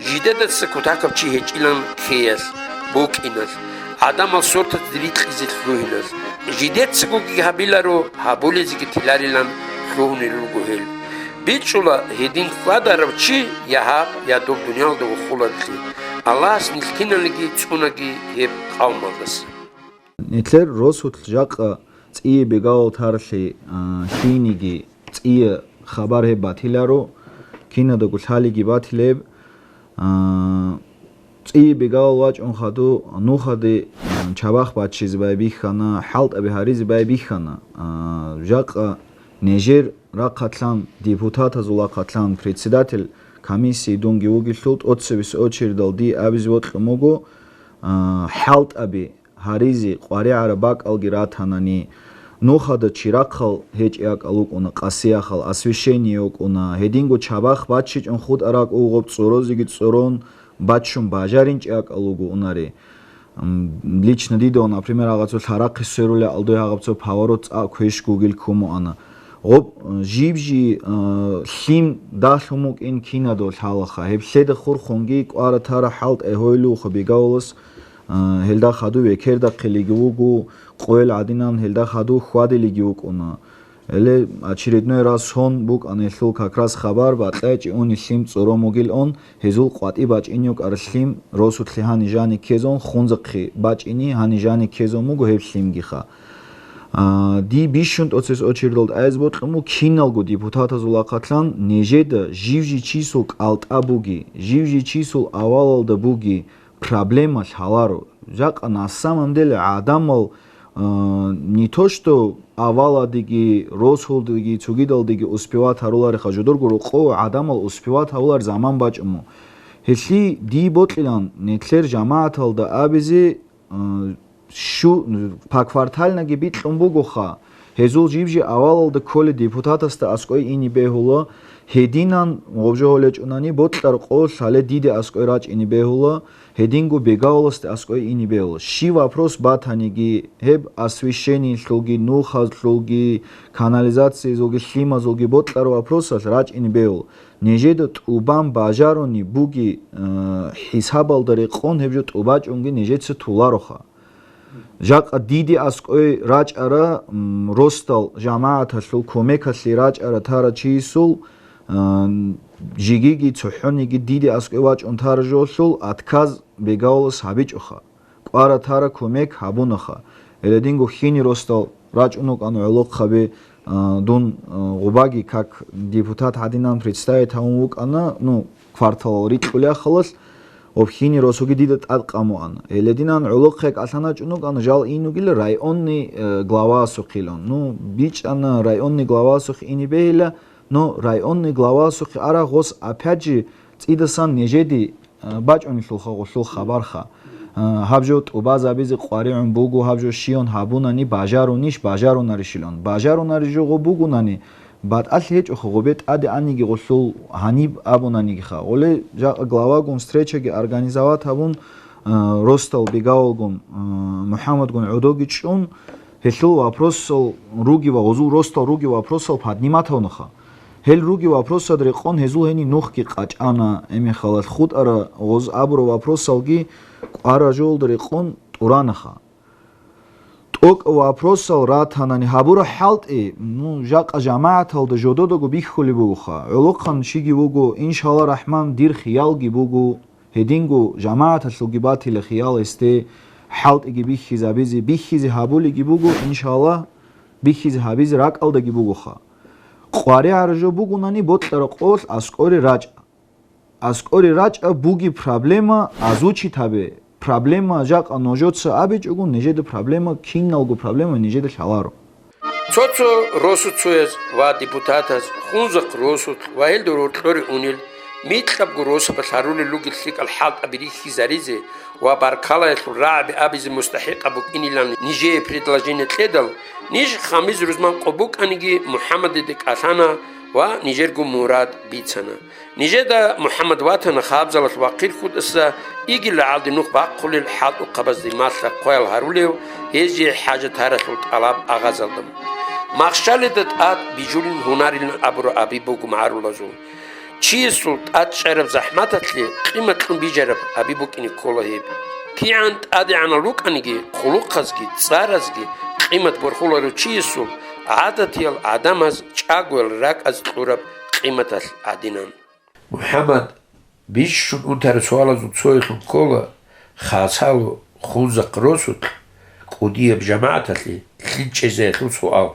жидедаса кутакаб чи гьечӀилан ккеялъ, букӀиналъ, гӀадамал сортазе рикьизе лъугьиналъ. Жидецагоги гьабиларо, гьабулезеги теларилан лъугьунел руго гьел. БичӀчӀула, гьедин хьвадарав чи я гьаб, я доб дуниялда вухулареблъи. Аллагьас нилъ киналниги цӀунаги гьеб къавмалдаса. Нилъер росулъ жакъа цӀие бегавал тарлъи, а, лъиениги цӀие хабар гьеб батиларо, кинадаго лъалиги батилеб, а, цӀие бегавал вачӀун хаду, нухаде, а, чабахъ баччизе байбихьана, хӀалтӀаби гьаризе байбихьана, а, жакъа нижер рахъалъан, депутатазул рахъалъан, председатель комиссии дунги вугелъул, тӀоцебесеб очередал дие абизе бокьун буго, а, хӀалтӀаби гьаризе къваригӀараб бакӀалги ратанани, нухада чи рахъал гьечӀеб бакӀал вукӀуна, къасиахал, освещение вукӀуна, гьединго чабахъ баччичӀун хутӀараб бакӀ буго, гъоб цӀорозеги цӀорон баччун бажаринчӀеб бакӀал вуго унаре. М, лично дидал, например, гьагъаб цо лъарахъе сверулеб алдой гьагъаб цо поворот цӀакъ квеш гугил ккун муана. Гъоб, э, жиб-жи, э, лъим дагьлъун букӀин кинадо лъалаха. Гьеб лъеда хурхунги кӀвара-тара хӀалтӀай гьойлуха бегавулас, э, гьелда хаду векердахъилиги вуго, къойил гӀадинан гьелда хаду хьвадилиги вукӀуна. Гьеле очередной раз сон букӀана гьелъул как раз хабар, бакьачӀи уни лъим цӀорон бугилан, гьезул къватӀи бачӀине букӀара лъим, росулъе гьани жани ккезун, хунзахъе бачӀине гьани жани ккезун буго гьеб лъимгиха. А, дие бищун тӀоцебесеб очередалда айз бокьун буго киналго депутатазул рахъалъан нижеда жив-жив чиясул кӀалтӀа буги, жив-жив чиясул авалалда буги, проблема лъаларо. Жакъа на самом деле гӀадамал А, не то, что аваладиги, росулдиги, цогидалдиги успевать гьарулариха, жодорго рокъов гӀадамал успевать гьавулар заман бачӀун. Гьелъи дие бокьилан нилъер жамагӀаталда абизе, а, щу-, поквартальноги бикьун бугоха. Гьезул жиб-жи авалалда кколей депутатасда аскӀой ине бегьула, гьединан гъоб жо гьолечӀунани бокьараб къо лъале диде аскӀой рачӀине бегьула, гьединго бегавуласде аскӀой ине бегьула. Щи вопрос батаниги, гьеб освещениялъулги, нухазулги, канализациязулги, лъимазулги бокьараб вопросалъ рачӀине бегьула. Нижеда тӀубан бажаруни буги, э, хӀисабалда рекъон гьеб жо тӀубачӀунги нижеца толароха. Жакъа диде аскӀой рачӀара, м, росдал жамагӀаталъул кумекалъе рачӀара тара чиясул, а, жигиги цохӀониги диде аскӀой вачӀун тара жолъул отказ бегавулас гьабичӀоха. КӀвара тара кумек гьабунаха. Гьеле динго хьине росдал рачӀун вукӀана гӀолохъаби, а, дун, а, гъубаги как депутат гьадинан представить гьавун вукӀана, ну, кварталал рикьулей халалъ, гъоб хьине росуги дида тӀад къамуана. Гьеле динан гӀолохъе кӀалъан гьачӀун вукӀана, жал ин вугила районный, э, главасухъилан. Ну, бичӀчӀана районный главасухъ ине бегьила, ну, районный главасухъе ара гъос опять же цӀидасан нижеде, э, бачӀунелъулха гъолъул хабарха. Э, гьаб жо тӀубазабизе къваригӀун буго, гьаб жо щион гьабунани бажарунищ, бажарунарищилан. Бажарунарищ жо гъо бугунани, БатӀалъи гьечӀоха, гъобе тӀаде аниги гъолъул гьаниб абунанигиха. Гъоле жакъа главагун встречаги организовать гьабун, а, росдал бегавулгун, а, МухӀаммадгун гӀодоги чӀун, гьелъул вопросал руги ва гъозул росдал руги вопросал поднимать гьавунаха. Гьел руги вопросад рекъон гьезул гьениб нухги къачӀана, гӀемехалалъ хутӀара гъоз абура вопросалги кӀвара жолда рекъон тӀуранаха. ТӀокӀ вопросал ратанани гьабура хӀалтӀи, ну, жакъа жамагӀаталда жододаго бихьулеб бугоха. ГӀолохъан щиги вуго, иншалла рахман, дир хиялги буго, гьединго жамагӀаталъулги батила хиял гьесде хӀалтӀиги бихьизабизе, бихьизе гьабулеги буго, иншалла, бихьизе гьабизе ракӀалдаги бугоха. КъваригӀара жо бугунани бокьара къолъ аскӀоре рачӀа. АскӀоре рачӀа буги проблема, озвучить гьабе. Проблема жакъа нужеца абичӀого, нижеда проблема киналго проблема нижеда лъаларо. Цо-цо росуцояз ва депутатаз Хунзахъ росулъ ва гьелда рокьоре унел, микьабго росабалъ гьарулел ругел лъикӀал хӀалтӀаби рихьизаризе ва баркалаялъул рагӀаби абизе мустахӀикъаб букӀинилан нижее предложение кьедал, ниж хамиз рузман къо букӀаниги МухӀаммадиде кӀалъана ва нижерго мурад бицана. Нижеда МухӀаммад ватана хабзалалъ вахъир хутӀаса игил рагӀалде нух бахъулел хӀалтӀухъабазде малъа-хъваял гьарулев, гьез жей хӀажат гьаралъул тӀалаб агъазалда. Махщалида тӀад бижулин гьунарилан абураб аби буго магӀарулазул. Чиясул тӀад чӀараб захӀматалъе къимат кьун бижараб аби букӀине ккола гьеб. КигӀан тӀадегӀанал рукӀаниги, хъулухъазги, цӀаразги къимат борхуларев чиясул гӀадатиял гӀадамаз чӀагоял ракӀаз кьураб къиматалъ гӀадинан. МухӀаммад бищун унтараб суалазул цоялъун ккола, хасало Хунзахъ росулъ кӀудияб жамагӀаталъе лъим чӀезаялъул суал.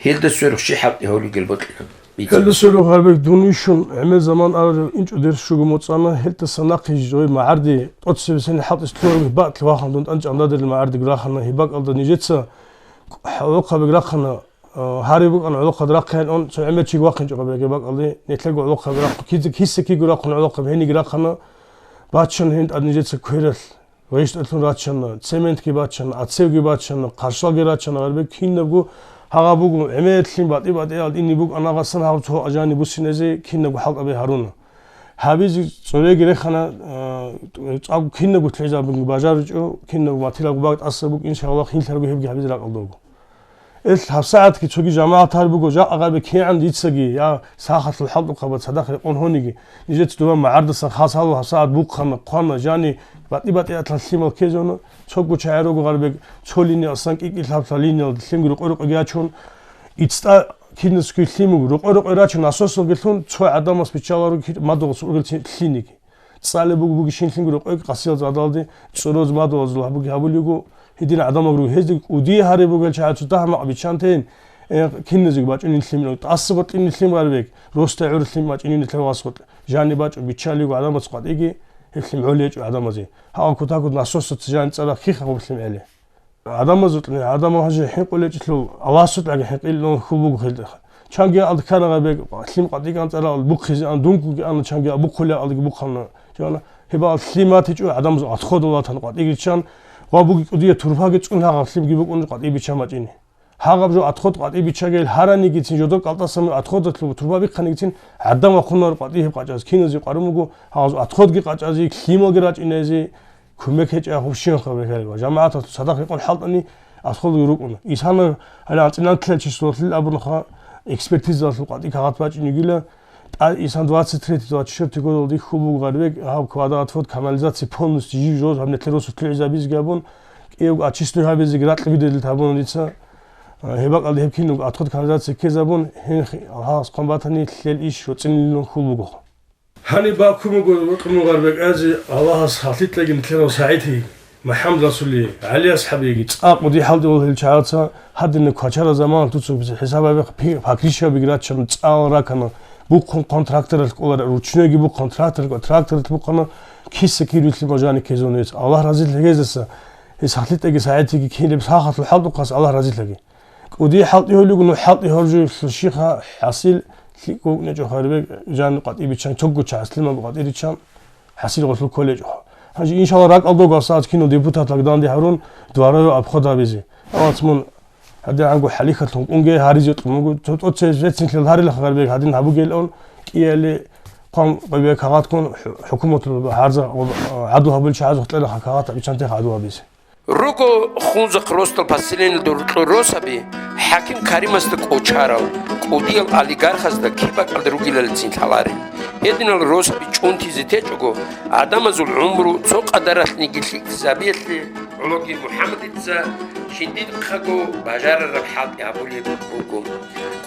Гьелда сверухъ щиб хӀалтӀи гьавулел бокьилан? Гьелда сверухъ, Гьарбек, дун вищун гӀемер заман арарев инчӀо дерс щуго моцӀана, гьелдаса нахъе жой магӀарди тӀоцебесени хӀалтӀис лъугьараб гьеб бакӀалъе вахана, дун тӀанчӀан дадерил магӀардиги рахана, гьеб бакӀалда нижеца гӀолохъабиги рахъана, а, гьариб букӀана гӀолохъаб рахъайин ун, цо гӀемер чиги вахинчӀо гьеб бакӀалде, нилъерго гӀолохъаби рахъу, кица-, киса-киго рахъун гӀолохъаби гьениги рахъана, баччана гьениб тӀад нижеца квералъ. ГъищтӀалъун рачана, цементги бачана, ацевги бачана, хъарщалги рачана, Гьарбек, кинабго гьагъа буго, гӀемерлъин батӀи-батӀиялда ине букӀана гъасан гьаб цо ажани буссинезе кинабго хӀалтӀаби гьаруна. Гьабизе цӀолеги рехана, а, цӀакъ кинабго лъезабунго бажаричӀо, кинабго материалго бакӀ тӀаса буго, иншаллагь, хинлъарго гьебги гьабизе ракӀалда буго. Ил гьабсагӀатги цоги жамагӀат гьари буго, жакъа гъаби кигӀан дицаги, я сахалъул хӀалтӀухъаба цадахъ рекъон гьониги, нижеца дова магӀардасан хас гьалу гьабсагӀат бухъана, хъвана, жани, батӀи-батӀиятал лъимал ккезавуна, цого чагӀи руго, Гъарбек, цо линия асан кӀи-кӀи лъаб-лъаб линиялда лъимги рукъой-рукъойги ячун, ицтӀа кинасги лъим буго, рукъой-рукъой рачун насосалги лъун, цо гӀадамас биччаларо ки-, мадугъас ургел ци-, лъиниги. ЦӀалеб буго бугищинлъинги рукъойги къасиял задалде цӀуроз мадугъазул гьабуги гьабулего, гьедин гӀадамал руго. Гьезде кӀудияй гьариб бугел чагӀацо дагь макъ биччантейин, э, киназего бачӀунин лъимал, тӀаса батӀинин лъим, Гъарбек, росда гӀур лъим бачӀинин лъим васгъутӀ. Жани бачӀун биччалиго гӀадамац къватӀиги, гьеб лъим гӀолечӀо гӀадамазе. Гьагъа кутакут насосаца жани цӀара хихъа гьаб лъим гӀеле. ГӀадамазул, гӀадамал гьанже хӀинкъулечӀелъул, Аллагьасукьаги хӀинкъилин хьул буго хӀалтӀи. Чанги алкана гъабе, лъим къватӀи кӀанцӀарал бухъизе ан, дунгуги ан, чанги абухъулеалги бухъана. Чана, гьебал лъим батичӀо, гӀадамаз отходал ватан къватӀи риччан, ва буги кӀудия турпаги цӀун гьагъаб лъимги букӀун къватӀи биччан бачӀине. Гьагъаб жо отход къватӀи биччагел гьаранигицин жодор кӀалтӀасан отходалъул турпа бихъанигицин гӀадам вахъунар къватӀи гьеб къачӀаз. Киназе къварун буго, гьагъаз отходги къачӀазе, лъималги рачӀинезе, кумек гьечӀеб гьаб щиб хабар бихьарила. ЖамагӀаталъул цадахъ рекъон хӀалтӀани отходги рукӀуна. Исана гьале анцӀила анлъабилеб числолъил абунаха, экспертизалъул къватӀи кагъат бачӀинегила, тӀа-, исан двадцать третий, двадцать четвёртый годалда хьул буго гъарбек, гьаб квадрат фут канализация полностью жив жоз гьаб нилъер росулъ лугӀизабизеги абун, кӀиявго очистной гьабизеги ракьги бедел гьабуна дица. Гьеб бакӀалда гьеб кинабго отход канализация ккезабун, гьениб гьагъас хъван батани, лъел иш гьоцӀинилан хьул буго. Гьаниб бакун буго, бокьун буго гъарбекӀазе, Аллагьас халлъилъаги нилъерал СагӀидги, МухӀаммад Расулги, ГӀали асхӀабиги, цӀакъ кӀудиял хӀалтӀи гьел чагӀаца, гьадинаб квачараб заманалъ дуца хӀисаб гьабе, пи-, покрышкабиги раччана, цӀалал ракана, бухъун хъван тракторалъ кӀоларел, ручнойги бухъун трактор, тракторалъ бухъана, киса-кири лъимал жаниб ккезабуна гьес. Аллагь разилъа гьездаса, гьес халлъилъаги СагӀидги кинаб сахалъул хӀалтӀухъас Аллагь разилъаги. КӀудиял хӀалтӀи гьолего, ну, хӀалтӀи гьоржулъул щиха хӀасил лъикӀго вукӀинчӀо гъарбек, жан къватӀи биччан, цогго чагӀаз лъимал къватӀи риччан, хӀасил гъолъул кколечӀо. Гьанже, иншалла, ракӀалда гасац кино депутатлъун данде гьарун, дворовой обход гьабизе. Авац мун гьадин гьанго хӀалихьалъун кӀунге гьаризе кьун буго, цо тӀоцебе цинлъал гьарилаха гъарбек гьадин гьабугелъун, кӀиялъе хъван къвебе кагъатккун хӀу-, хӀукуматалъул гьарза-, гӀадлу гьабулел чагӀазухъ кьелаха кагъат биччанте гьаду гьабизе. Руго Хунзахъ росдал поселениялда гьоркьор росаби хӀаким Каримасда кӀочарал, кӀудиял олигархазда киб бакӀалда ругелалицин лъаларел. Гьединал росаби чӀунтизе течӀого, гӀадамазул гӀумру цо къадаралъниги лъикӀлъизабиялъе гӀологи МухӀаммадица жиндихъаго бажарараб хӀалтӀи гьабулеб буго.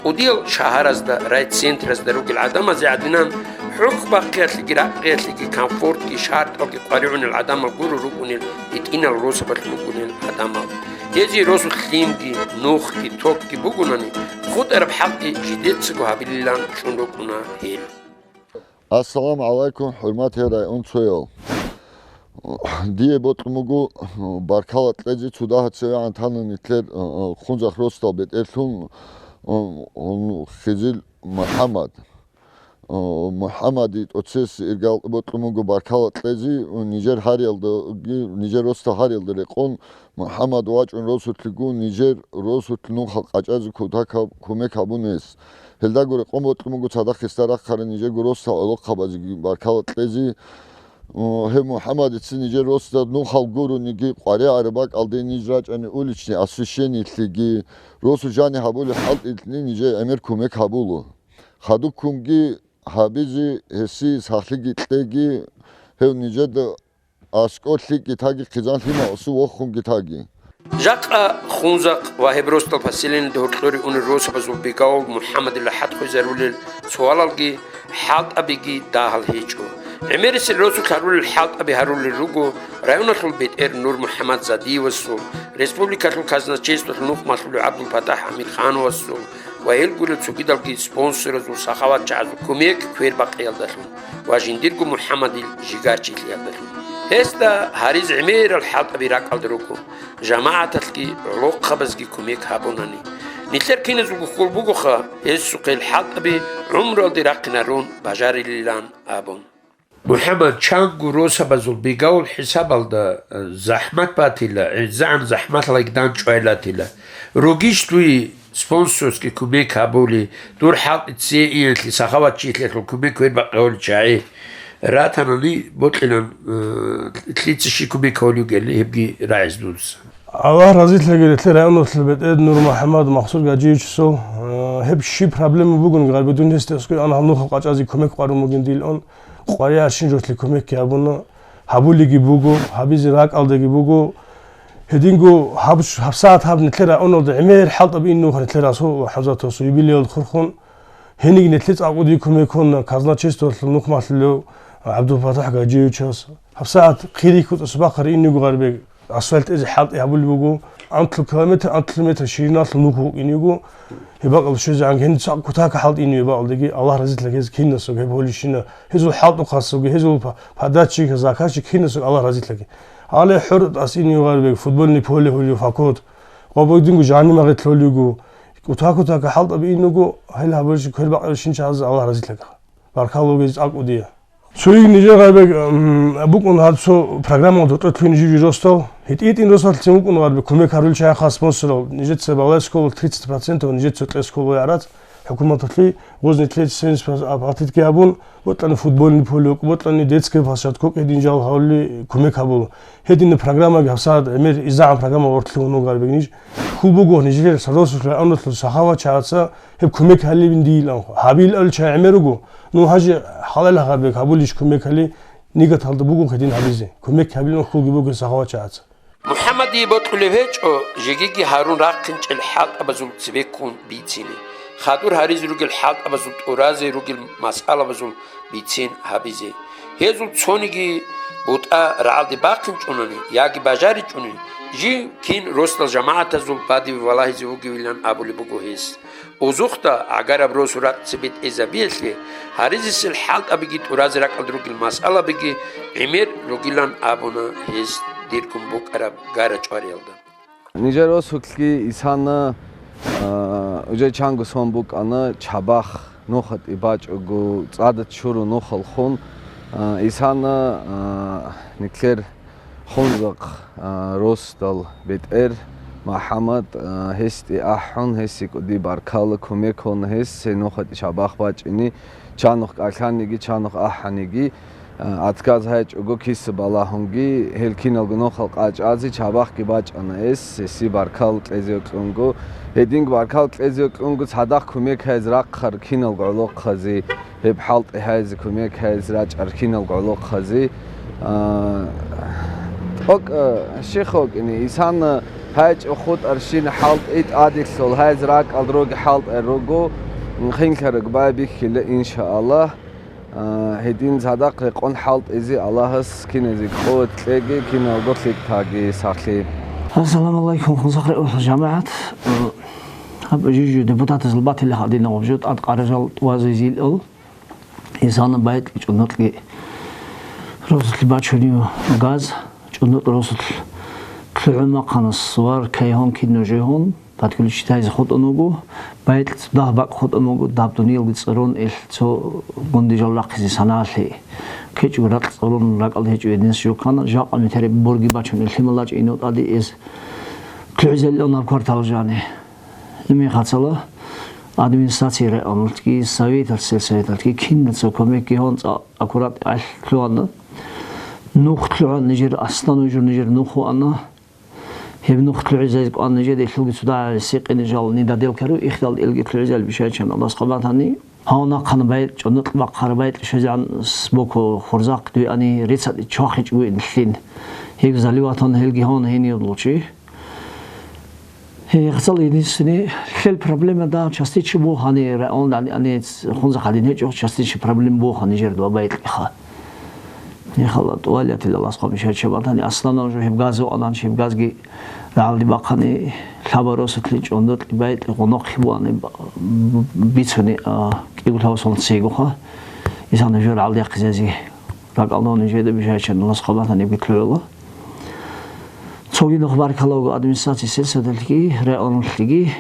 КӀудиял шагьаразда, райцентразда ругел гӀадамазе гӀадинан, хӀухь бахъиялъеги ракъиялъеги комфортги шартӀалги къваригӀунел гӀадамал гуро рукӀунел гьитӀинал росабалъ ругунел гӀадамал. Гьезие росулъ лъимги, нухги, токги бугунани, хутӀараб хӀалтӀи жидецаго гьабилилан чӀун рукӀуна гьел. Ассаламу гӀалайкум, хӀурматиял районцоял. Дие бокьун буго баркала кьезе цо дагьаб цевегӀан тана нилъер, э, э, Хунзахъ росдал бетӀерлъун, э, э, Хизил МухӀаммад. Э, МухӀаммаде тӀоцебесеб иргаялда бокьун буго баркала кьезе, нижер гьариялдаги, нижер росдал гьариялда рекъон, МухӀаммад вачӀун росулъего, нижер росулъ нухал къачӀазе кутакаб-, кумек гьабун гьес. Гьелдаго рекъон бокьун буго цадахъ гьесда рахъарал нижерго росдал гӀолохъабазеги баркала кьезе. О, гьев МухӀаммадица нижер росдал нухал гурониги, къваригӀараб бакӀалде ниж рачӀани уличный освещениялъеги, росу жаниб гьабулеб хӀалтӀилъни нижее гӀемер кумек гьабула. Хадубккунги гьабизе гьесие сахлъиги кьеги, гьев нижеда аскӀор лъикӀги таги, хъизан лъималасе вохунги таги. Жакъа Хунзахъ ва гьеб росдал поселениялда гьоркьоре унел росабазул бегавул МухӀаммадил рахӀат хвезарулел суалалги хӀалтӀабиги дагьал гьечӀо. ГӀемерисел росулъ гьарулел хӀалтӀаби гьарулел руго районалъул бетӀер Нур МухӀаммад Задиевасул, республикалъул казначействоялъ нухмалъулев ГӀабдулпатахӀ Амирхановасул, ва гьел гурел цогидалги спонсоразул, сахаватчагӀазул кумек квербакъиялдалъун ва жиндирго МухӀаммадил жигарчилъиялдалъун. Гьесда гьаризе гӀемерал хӀалтӀаби ракӀалда руго, жамагӀаталъги гӀолохъабазги кумек гьабунани. Нилъер киназулго хьул бугоха, гьесухъе хӀалтӀаби гӀумруялде рахъинарун бажарилилан абун. МухӀаммад, чанго росабазул бегавул хӀисабалда, э, захӀмат батила, гӀезегӀан захӀматалги данчӀвай ратила. Ругищ дуе спонсорский кумек гьабули, дур хӀалтӀи цее иялъе сахаватчилъиялъул кумек квербакъи гьабулел чагӀи? Ратанани бокьилан, э, лъица щиб кумек гьабулев вугелли, гьебги рагӀизе дуца. Аллагь разилъаги нилъер районалъул бетӀер Нур МухӀаммад Махсур Гьажиевичасул, э, гьеб щиб проблема бугониги, гъарбидун гьесда аскӀой ана гьал нухал къачӀазе кумек къварун бугин дилан, къваригӀарщин жоялъе кумекги гьабуна, гьабулебги буго, гьабизе ракӀалдаги буго. Гьединго гьаб-, гьабсагӀат гьаб нилъер районалда гӀемер хӀалтӀаби ин нуха нилъер расул ва ХӀамзатасул юбилеялда хурхун, гьениб нилъее цӀакъ кӀудияб кумек ккуна казначействоялъул нухмалъулев ГӀабдулпатахӀ Гьажиевичас. ГьабсагӀат хъирихьуца субахъа ин йиго гъарбе асфальт эзе хӀалтӀи гьабулеб буго. Анлъго километр, анлъго метр шириналъул нух вукӀине йиго, гьеб бакӀалда щвезегӀан гьениб цӀакъ кутакаб хӀалтӀине йиго бакӀалдаги, Аллагь разилъаги гьез киназдаго гьеб гьолищина, гьезул хӀалтӀухъасдаго, гьезул па-, подаччиказ, заказчик киназдаго Аллагь разилъаги. Гьале хӀур тӀаса ине йиго гьариб, футбольный поле гьолев факот, къо-, гьединго жаниб магъит лъолего, кутакаб-кутакаб хӀалтӀаби ине йиго, гьел гьабурищ квер бакъарабщинчиясда Аллагь разилъаги. Баркалла бугез акӀудия. Цоги нижер гьарбе, м, букӀун гьаб цо программаялда гьоркьор лъугьин жив жи росдал. ГьитӀи-гьитӀин росдалъ цин вукӀун гьарбе кумек гьарулел чагӀи хас спонсорал. Нижеца балай скола тридцать процентов, нижеца кье скола ярац хӀукуматалъе, гъозни тлец семьдесят процент оплатитги гьабун, бокьани футбольный поле вукӀун, бокьани детская площадка вукӀун, гьедин жал гьавли кумек гьабула. Гьединаб программаги гьабсагӀат гӀемер изегӀан программа гьоркьлъи вугун гьарбе ниж. Хьул буго нижер Саросулъ районалъул сахаватчагӀаца гьеб кумек гьалебин дийилан, гьабилал чагӀи гӀемер руго. Ну, гьанже хӀалал гьарбе гьабулищ кумек гьали, нигаталда буго гьедин гьабизе. Кумек гьабилан хьулги буго сахаватчагӀаца. МухӀаммадие бокьулеб гьечӀо жегиги гьарун рахъинчӀел хӀалтӀабазул цебеккун бицине, хадур гьаризе ругел хӀалтӀабазул тӀуразе ругел масъалабазул бицин гьабизе. Гьезул цониги бутӀа рагӀалде бахъинчӀунани яги бажаричӀони, жив кин росдал жамагӀатазул бадибе валагьизе вугевилан абулеб буго гьес. Озухъда гӀагараб росу ракӀ цебетӀезабиялъе, гьаризесел хӀалтӀабиги тӀуразе ракӀалда ругел масъалабиги гӀемер ругилан абуна гьес диргун букӀараб гара-чӀвариялда. Нижер росулъги исана, а, уже чанго сон букӀана, чабахъ нухалъ тӀибачӀого, цӀадат чурун нухалхун, а, исана, а, нилъер Хунзахъ, а, росдал бетӀер МухӀаммад, а, гьесде ахӀун, гьесие кӀудияб баркалла, кумек гьабун гьес, гьенухъе чабахъ бачӀине, чанухъ кӀалъаниги, чанухъ ахӀаниги, а, отказ гьайчӀого киса балагьунги, гьел киналго нухалъ къачӀазе чабахъги бачӀана гьес, гьесие баркалла кьезе кьунго, гьединго баркалла кьезе кьунго цадахъ кумек гьайзе рахъарал киналго гӀолохъазе, гьеб хӀалтӀи гьайзе, кумек гьайзе рачӀарал киналго гӀолохъазе. А, тӀокӀ, а, щихъ вукӀине, исана гьайчӀо хутӀарщин хӀалтӀи тӀаделъул гьайзе ракӀалда ругел хӀалтӀи руго, хинлъараб байбихьила, иншааллагь. А, гьедин цадахъ рекъон хӀалтӀизе Аллагьас киназе къуват кьеги, киналго лъикӀ таги, сахлъи. Ассаламу алейкум, Хунзахъ районалъул жамагӀат. Гьаб жо-жо депутатазул батила гьадинаб жо тӀад къаржал тӀубазизилал. Исана байкьичӀо нукьги росулъ бачунев газ, чӀунутӀ росулъ лъугӀун махъана свар кайгьун кин нужегьун, подключитайзе хутӀун вуго, байкьицӀ дагь бакӀ хутӀун вуго, даб дуниялги цӀарун ил цо гундижал рахъизе саналъи. КечӀго ракь цӀарун ракӀалда гьечӀо гьединс жо ккана, жакъа метериб борги бачун ил лъимал рачӀине тӀаде эс лъугӀизелъун гьаб квартал жани. Гьеб мехалъ администрация районалъги, советалъ, сельсоветалъги кинаца кумекги гьабун, цӀа-, аккурат гӀел лъугьана. Нух лъугьана нижер, аслан нужер нижер нух вуана. Гьеб нух лъугӀизаризе кӀван нижер, илъулги цо дагьаб секъи нижал нидадел ккару, ихдал илги лъугӀизал бишайчан Аллагьас къабатани. Гьав нахъана байкьичӀо, нукь бахъараб байкьичӀо жан сбоку хурзахъ дуяни рицаде чвахичӀого ин лъин. Гьеб заливатан гьелги гьавна гьенив долчи. Гье, хъацал единственный лъел проблема да частичи бугьани, район ани, ани Хунзахъ гьадин гьечӀо, частичи проблема бугьани жер дуа байкьиха. Гье, хала туалетил Аллагьас къабул щай чебатани, аслан жо гьеб газ ванан, гьеб газги рагӀалде бахъани, лъаба росулъи чӀондокьи байкьи гъунохъи буани, б-, б-, бицуни, а, кӀиго тавсун цигуха. Исан жо рагӀалде яхъизази. РакӀалда нижеда бижайчан Аллагьас къабатани биклъула. Цоги нух баркалла вуго администрация сельсоветалъги, районалъги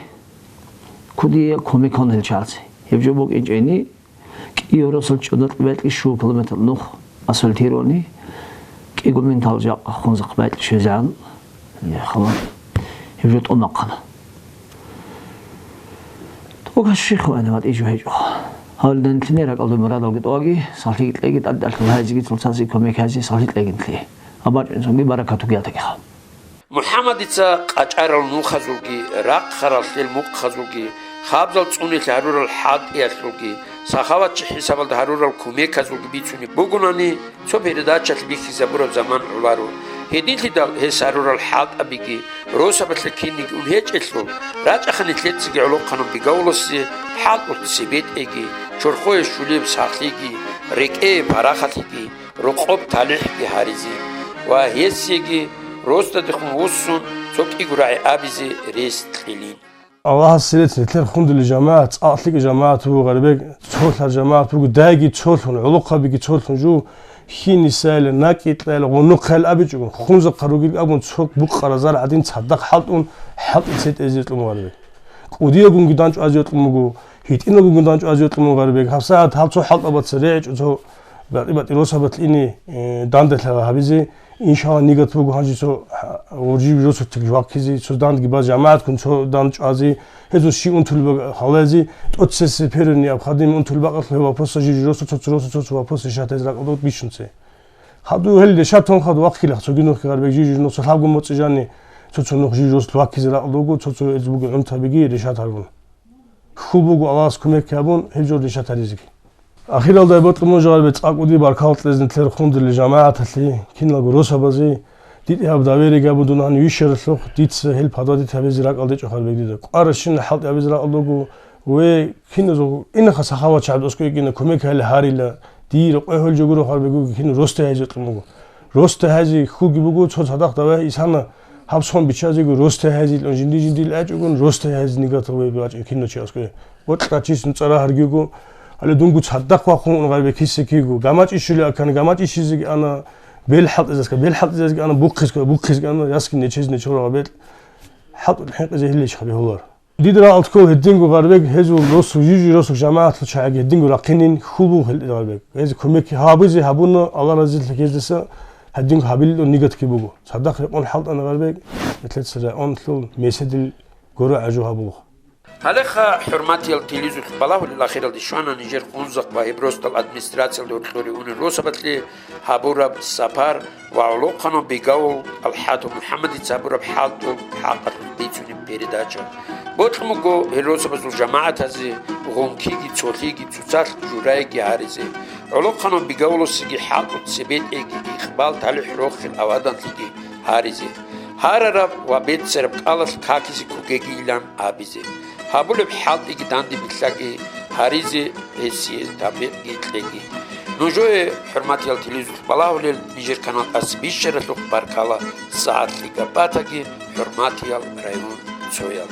кудие кумек гьабун гьел чагӀазе. Гьеб жо букӀинчӀени, кӀиго росул чӀодокьи бетӀи щуго километр нух асфальтировани, кӀиго минутал жакъа Хунзахъ бетӀи щвезегӀан, я, хала, гьеб жо тӀамахъана. ТӀокӀаб щихъ вайна ватӀи жо гьечӀо. Гьавлидани лъине ракӀалда мурадалги тӀоги, сахлъиги кьеги, тӀадалъул гьайзиги цоцазе кумек гьайзи сахлъи кьегин лъи. АбачӀунцунги баракатуги ятаги хаб. МухӀаммадица къачӀарал нухазулги, рахъарал лъел мухъазулги, хабзал цӀунилъ гьарурал хӀалтӀиялъулги, сахаватчи хӀисабалда гьарурал кумеказулги бицунеб бугунани, цо передачалъ бихьизабураб заман гӀоларо. Гьединлъидал гьес гьарурал хӀалтӀабиги, росабалъа кинниги ун гьечӀелъул, рачӀахъани лъецаги гӀолохъанаб бигавуласе хӀалтӀулъ цебетӀеги, чорхое щулеб сахлъиги, рекӀее парахалъиги, рокъоб талихӀги гьаризе ва гьесиеги росдадехун вуссун, цо кӀиго рагӀи абизе рес кьилин. Аллагьас сирец нилъер Хундули жамагӀат, цӀакълъиги жамагӀат буго гъарбек, цолъар жамагӀат буго, дайги цолъун, гӀолохъабиги цолъун жо, хьинисайилан, накӀкӀитӀайилан, гъунухъайилан абичӀого, хунзахъа ругел абун цо букъа разар гӀадин цадахъ хӀалтӀун, хӀалтӀи цетӀезе кьун гъарбек. КӀудиягунги данчӀвазе кьун буго, гьитӀинагунги данчӀвазе кьун буго гъарбек. ГьабсагӀат гьаб цо хӀалтӀабаца регӀичӀо цо батӀи-батӀи росабат ине, э, данделъала гьабизе, иншалла, нигат буго гьанже цо, гьа, гъоржи росулъги ваккизе, цо дандги баз жамагӀатккун цо данд чӀвазе, гьезул щи унтулеб халазе, тӀоцесеб перуни абхадим унтулеб бакӀалъ гьев вопроса жи-жи росу цо-цо росу цо-цо вопрос решатайзе ракӀалда бищунце. Хадув гьел решат тун хадув вахъилах цоги нухги гъарбек жи-жи нух цо лъабго моцӀи жани, цо-цо нух жи-жи росулъ ваккизе ракӀалда вуго, цо-цо гьез буго унтабиги решат гьаргун. Хьул буго Аллагьас кумек гьабун, гьеб жо решат гьаризеги. Ахиралда бокьун буго гъарбе цӀакъ кӀуди баркал кьезе нилъер Хундули жамагӀаталъе, киналго росабазе, диде гьаб доверие гьабун дун гьанив вищаралъухъ, дица гьел пададит гьабизе ракӀалда гьечӀо гъарбек дида. КӀваращинал хӀалтӀи гьабизе ракӀалда вуго, ве, киназул инха сахават чагӀаз осго йикӀина кумек гьали гьарила, дир къвегьул жо гуро гъарбегуги кин росте гьайзе кьун буго. Росте гьайзе хьулги буго, цо цадахъ давай исана гьаб сон бичазего росте гьайзе, жинди-жиндил гьачӀогун росте гьайзе нигатал вай бачӀин кино чи аскӀове. Бокьа чис нуцӀара гьаргиго, гьале дунго цадахъ вахъун ун гъайбе кисе киго. ГамачӀи щули акана, гамачӀи щизеги ана, бел хӀалтӀизаска, бел хӀалтӀизазги ана, бухъизга, бухъизги ана, ясги нечез нечо рагъа бел. ХӀалтӀун хӀинкъизе гьилищха бегьулар. Дида рагӀалда ккола гьединго гъарбек, гьезул росу, жижи росу жамагӀатлъу чагӀиги гьединго рахъинин, хьул буго гьел гъарбек. Гьез кумек гьабизе гьабуна, Аллагь разилъи гьездаса гьединго гьабилилан нигатги буго. Цадахъ рекъон хӀалтӀана гъарбек, нилъеца районлъул меседил гуро гӀажу гьабулха. Гьалеха, хӀурматиял телевизоралъ балагьулел ахиралде щвана нижер Хунзахъ ва гьеб росдал администрациялда гьоркьоре унел росабалъе гьабураб сапар ва гӀолохъанав Бегавул ТӀалхӀатул МухӀаммадица гьабураб хӀалтӀул хӀакъалъулъ бицунеб передача. Бокьун буго гьел росабазул жамагӀатазе гъункиги, цолъиги, цоцалъ журайги гьаризе, гӀолохъанав Бегавуласеги хӀалтӀул цебетӀеги, икъбал талихӀ рохел аваданлъиги гьаризе, гьарараб ва беццараб кӀалалъ какизе ккогегийилан абизе. Гьабулеб хӀалтӀиги дандибилъаги гьаризе, гьесие тавпикъги кьеги. Нужее, хӀурматиял телевизоралъ балагьулел, нижер канал тӀаса бищаралъухъ баркала, сагӀатлъи гапатаги, хӀурматиял районцоял.